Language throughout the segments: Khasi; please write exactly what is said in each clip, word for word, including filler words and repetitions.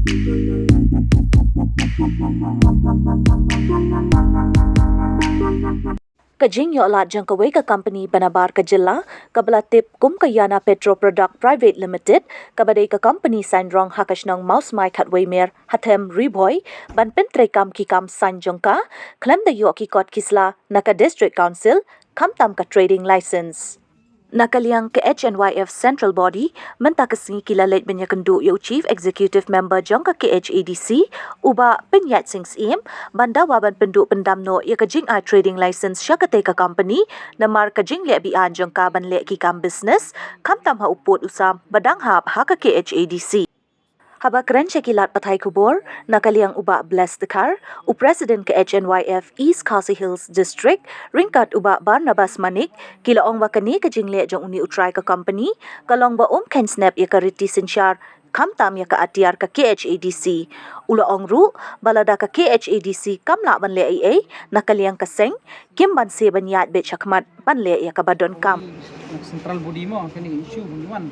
Ka jingïoh lad jong kawei ka company ba nabar ka jylla, kaba la tip kum ka Yana Petro Product Private Limited, kaba dei ka company saiñrong ha ka shnong Mawsmai Khatwei Mer, ha them Ri Bhoi, ban pyntreikam ki kam saiñ jong ka, khlem da ïoh ki kot ki sla na ka District Council, khamtam ka trading license. Na ka liang ka H N Y F Central Body, mynta ka sngi ki la leit ban ïakynduh ïa u Chief Executive Member jong ka K H A D C, u Bah Pynïaid Sing Syiem, ban dawa ban pynduh pyndam noh ïa ka jingai trading license sha katei ka company, namar ka jingleh biang jong ka ban leh ki kam business, khamtam ha u pud u sam ba dang hap ha ka K H A D C. Haba kren sha ki lad pathai khubor, na ka liang u Bah Bless Dkhar, u President ka H N Y F East Khasi Hills District, ryngkat u Bah Barnabas Manik, ki la ong ba kane ka jingleh jong une u trai ka company, ka long ba um kheiñ snep ïa ka riti synshar, khamtam ïa ka atiar ka K H A D C. U la ong ruh, ba lada ka K H A D C kam lah ban leh ei ei, na ka liang ka seng, kim banse ban ïaid beit shakhmat ban leh ïa kaba donkam. Central Body mo, kane ka issue ba ngi wan.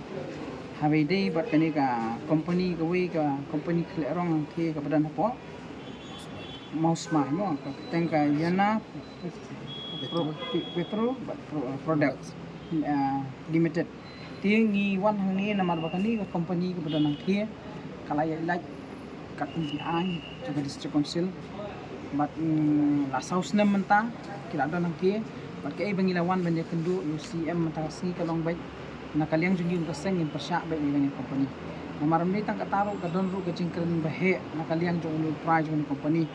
Haba ïadei bad kane ka company kawei ka company khleh rong hangtei kaba don hapoh Mawsmai mo, ka kyrteng ka Yana Pro-, Petro bad Pro-, Products, ah, Limited. Te ngi wan hangne namar ba kane ka company kaba don hangtei ka la ïaid lait kat kum ki aiñ jong ka District Council. Bad, mm, la saw snem mynta ki la don hangtei. Bad kaei ba ngi la wan ban ïakynduh ïa u C M mynta ka sngi ka long beit na ka liang jong ngi kum ka seng ngin pyrshah beit ïa kane ka company. Namar ym dei tang kata ruh, ka don ruh ka jingkren ba heh na ka liang jong une u trai jong une u company.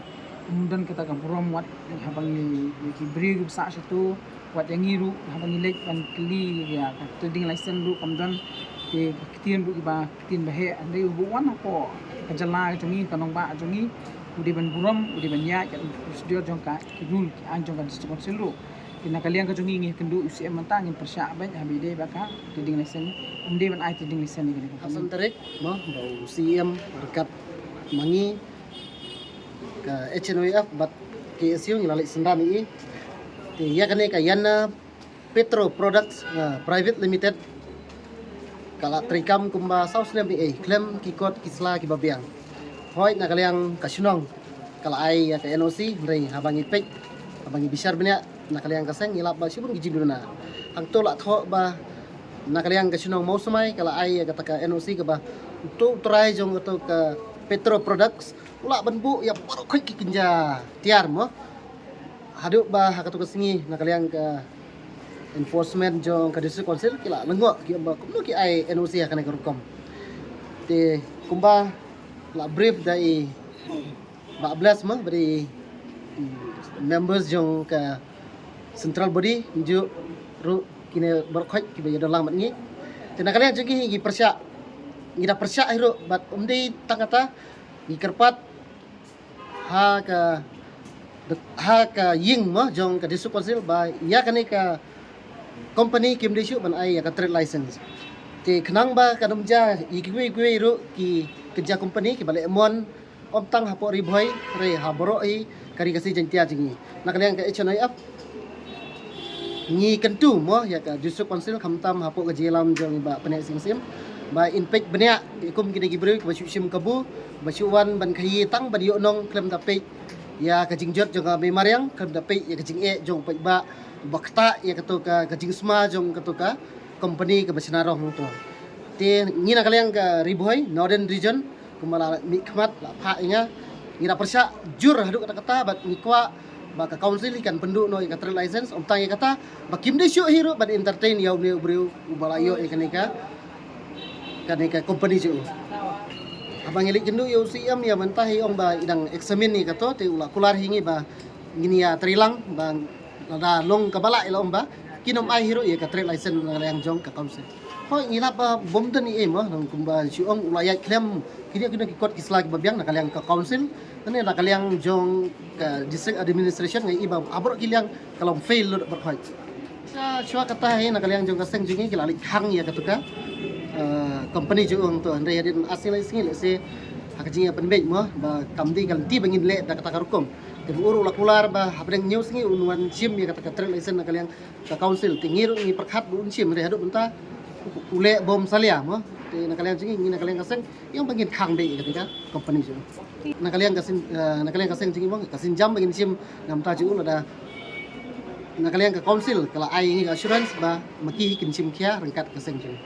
Ym don kata ka burom wat haba ngi, ïa ki briew kiba sah shato, wat ïa ngi ruh haba ngi leit ban kylli ïa ka trading license ruh kam don. Te ka ktien ruh kiba ktien ba heh, hynrei u ba wan hapoh ka jylla jong ngi, ka nongbah jong ngi, u dei ban burom, u dei ban ïaid ka procedure jong ka, ki rule ki aiñ jong ka District Council ruh. Te na ka liang ka jong ngi, ngi ïakynduh ïa u C M mynta, ngin pyrshah beit haba ïadei bad ka trading license, ym dei ban ai trading license ïa kane ka company. San tarik mo, ba u C M ryngkat ma ngi, ka H N Y F bad K S U ngi la leit syndon ïa i. Te ïa kane ka Yana Petro Products, ah, Private Limited, ka la treikam kumba saw snem ei ei khlem ki kot ki sla kiba biang. Hooid na ka liang ka shnong ka la ai ïa ka N O C, hynrei haba ngi peit, haba ngi bishar bniah na ka liang ka seng, ngi lap ba shibun ki jingduna. Hangto la thoh ba na ka liang ka shnong Mawsmai ka la ai ïa kata ka N O C kaba uto u trai jong kato ka Petro Products u lah ban buh ïa baroh khoit ki kynja tiar mo. Haduh ba ha kato ka sngi na ka liang ka enforcement jong ka District Council ki la lyngngoh, ki ong ba kumno ki ai N O C ha kane ka rukom. Te kumba la brief da i Bah Bless mo, ba dei i members jong ka Central Body, ngi ju ruh kine baroh khoit kiba ïadon lang bad ngi. Te na ka liang jong ngi, ngi pyrshah, ngi da pyrshah hi ruh, bad ym dei tang kata, ngi kyrpad ha ka, ha ka ïing mo jong ka District Council ba ïa kane ka company kim dei shuh ban ai ïa ka trade license. Te khnang ba kan ym jia ïa kiwei kiwei ruh ki, ki jia company kiba leh mon, ym tang hapoh Ri Bhoi, hynrei ha baroh hi ka Ri Khasi Jaiñtia jong ngi. Na ka liang ka H N Y F ngi kyntu mo ïa ka District Council khamtam hapoh ka jingïalam jong i Bah Pynïaid Sing Syiem ba in peit bniah ïa kum kine ki briew kiba shu shim kabu, ba shu wan ban khaïi tang ban ïoh nong khlem da peit ïa ka jingjot jong ka mei mariang, khlem da peit ïa ka jingeh jong u paidbah ba ktah ïa kato ka, ka jingsma jong kato ka company kaba shna rong hangto. Te ngi na ka liang ka Ri Bhoi Northern Region, kumba la mih khmat la phah ïa nga, ngi da pyrshah jur haduh katta katta bad ngi kwah ba ka council hi kan pynduh noh ïa ka trade license, ym tang ïa kata ba kim dei shuh hi ruh ban entertain ïa une u briew uba la ïoh ïa kane ka, kane ka company jong u. Haba ngi leit kynduh ïa u C M ïa mynta hi ong ba i dang examine ïa kato, te u la kular hi ngi ba ngin ïa trei lang ba lada long kaba lah ïa la ong ba kin ym ai hi ruh ïa ka trade license na ka liang jong ka council. Hooid ngi lap ba bym don ei ei mo, nang kumba shu ong u la ïaid khlem kine kine ki kot ki sla kiba biang na ka liang ka council, ne na ka liang jong ka district administration, nga i ba ha baroh ki liang ka long fail lut baroh hooid. Shuwa, shuwa kata hi na ka liang jong ka seng jong ngi ki la leit khang ïa kato ka, eh, company jong u hangto, hynrei hadien ar sngi lai sngi lehse ha ka jingïapynbeit mo ba kam dei ka lynti ba ngin leh da kata ka rukom. Te ba u ruh u la kular ba hapdeng hynñiew sngi un wan shim ïa kata ka trade license na ka liang ka council. Te ngi ruh ngi pyrkhat ba un shim, hynrei haduh mynta u leh bym salia mo. Te na ka liang jong ngi, ngi na ka liang ka seng, ïa ba ngin khang beit ïa kane ka company jong ngi. Na ka liang ka seng, eh, na ka liang ka seng jong ngi bang, ka sienjam ba ngin shim namar ta jong u lada na ka liang ka council ka la ai ïa ngi ka assurance ba ma ki kin shim khia ryngkat ka seng jong ngi.